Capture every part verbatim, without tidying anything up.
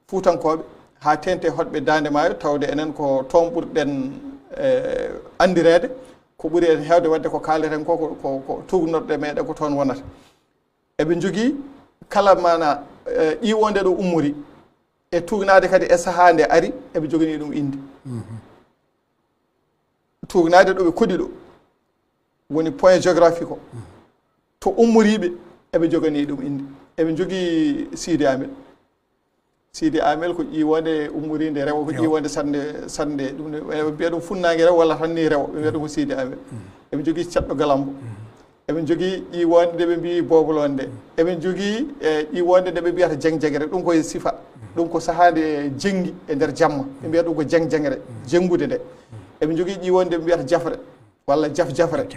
Fuutankooɓe, haa teeŋti e hoɗɓe Daande Maayo, tawde enen ko toon ɓurɗen, eh, anndireede. Ko ɓuri en heewde waɗde ko kaaleten ko, ko, ko, ko tuugnorɗe meeɗen ko toon wonata. Eɓe njogii kala maana, eh, ƴiiwoonde ɗo ummori, e tuugnaade kadi e sahaa nde ari, eɓe njoganii ɗum innde. Tuugnaade ɗo ɓe koɗi ɗo, woni point géographique o. To ummoriiɓe, eɓe njoganii ɗum innde. Eɓe njogii Sidi Amel. Sidi Amel ko ƴiiwoonde ummoriinde rewo, ko ƴiiwoonde saɗnde, saɗnde. Ɗum ne, eɓe mbiya ɗum funnaange rewo walla tan ni rewo, ɓe mbiya ɗum ko Sidi Amel. Eɓe njogii Ceɗɗo Galambo. Eɓe njogii ƴiiwoonde nde ɓe mbiyi Boobolonde. Eɓe njogii, eh, ƴiiwoonde nde ɓe mbiyata Jeng Jengre. Ɗum ko e sifa. Ɗum ko sahaa nde jenngi e nder jamma. Ɓe mbiya ɗum ko Jeng Jengre, jenngude nde. Eɓe njogii ƴiiwoonde nde ɓe mbiyata Jafre walla Jaf Jafre.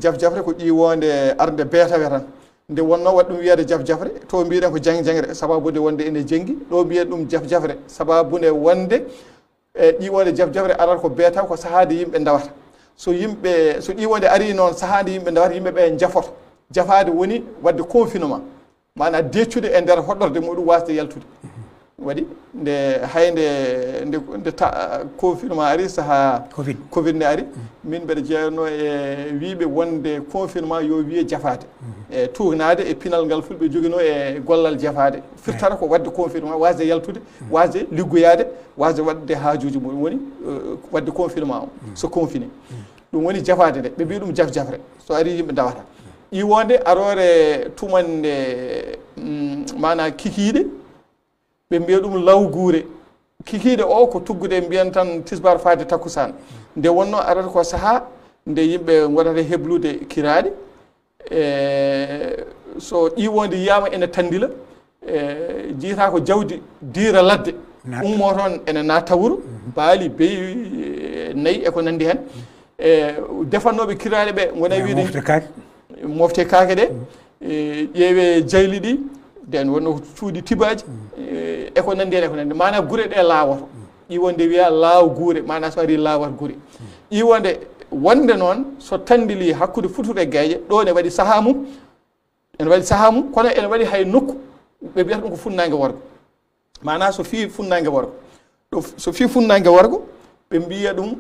Jaf Jafre ko ƴiiwoonde arnde beetawe tan. Nde wonnoo waɗi ɗum wiyeede Jaf Jafre, to mbiɗen ko Jeng Jengre, sababu nde wonde ene jenngi, ɗo mbiyen ɗum Jaf Jafre, sababu nde wonde, e, ƴiiwoonde Jaf Jafre arata ko beetaw, ko sahaa nde yimɓe ndawata. So yimɓe, so ƴiiwoonde arii noon sahaa nde yimɓe ndawata, yimɓe ɓe njafoto. Jafaade woni waɗde confinement, maanaam deeƴtude e nder hoɗorde muɗum, waasde yaltude. Waɗi nde, hay nde, nde, nde ta-, confinement ari, sahaa covid, covid nde ari, min mbeɗa jeyanoo e wiyɓe wonde confinement yo wiye jafaade. E tuugnaade e pinal ngal fulɓe njoginoo e gollal jafaade. Firtata ko waɗde confinement, waasde yaltude, waasde liggoyaade, waasde waɗde haajuuji mum. Ɗum woni, eh, waɗde confinement o, so confiné. Ɗum woni jafaade nde, ɓe mbiya ɗum jaf jafre. So ari yimɓe ndawata. Ƴiiwoonde aroore tuma nde, mm, maanaa kikiiɗe, ɓe mbiya ɗum lawguure. Kikiiɗe o ko tuggude, mbiyen tan tisbaar faade takkusaan. Nde wonnoo arata ko sahaa nde yimɓe ngonata heblude kiraaɗe. E, so ƴiiwoonde yiyaama ene tanndila, e, jiyata ko jawdi diira ladde, ummo toon ene naata wuro, baali, beyi, e, nayi e ko nanndi heen. E, defannooɓe kiraaɗe ɓe ngona wiide mofte kaake. Mofte kaake ɗe, e, ƴeewe jayli ɗi, nden wonno cuuɗi tibaaji, e, e ko nanndi heen, e ko nanndi. Maanaa gure ɗe laawoto. Ƴiiwoonde wiya laaw guure, maanaa so ari laawat gure. Ƴiiwoonde wonde noon, so tanndili hakkunde Futuro e Gayƴe, ɗo ne waɗi sahaa mum, ene waɗi sahaa mum, kono ene waɗi hay nokku, ɓe mbiyata ɗum ko funnaange worgo. Maanaa so fii funnaange worgo. Ɗo f-, so fii funnaange worgo, ɓe mbiya ɗum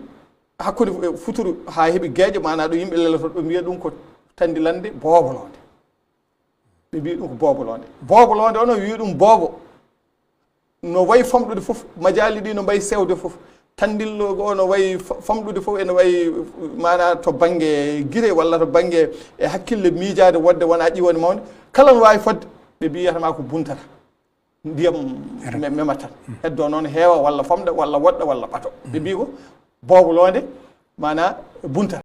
hakkunde, eh, Futuro haa heɓi Gayƴe, maanaa ɗo yimɓe leloto, ɓe mbiya ɗum ko tanndilannde Boobolonde. Ɓe mbiya ɗum ko Boobolonde. Boobolonde o no wiya ɗum boobo. No wayi famɗude fof, majaali ɗi no mbayi sewde fof. Tanndillo o no wayi fa-, famɗude fof, ene wayi, maanaa to bannge gite walla to bannge e hakkille miijaade wonde wonaa ƴiiwoonde mawnde. Kala no waawi fodde, ɓe mbiyata ma ko buntata. Ndiyam me-, memata. Heddo noon heewa walla famɗa walla woɗɗa walla ɓato. Ɓe mbii ko Boobolonde, maanaa buntata.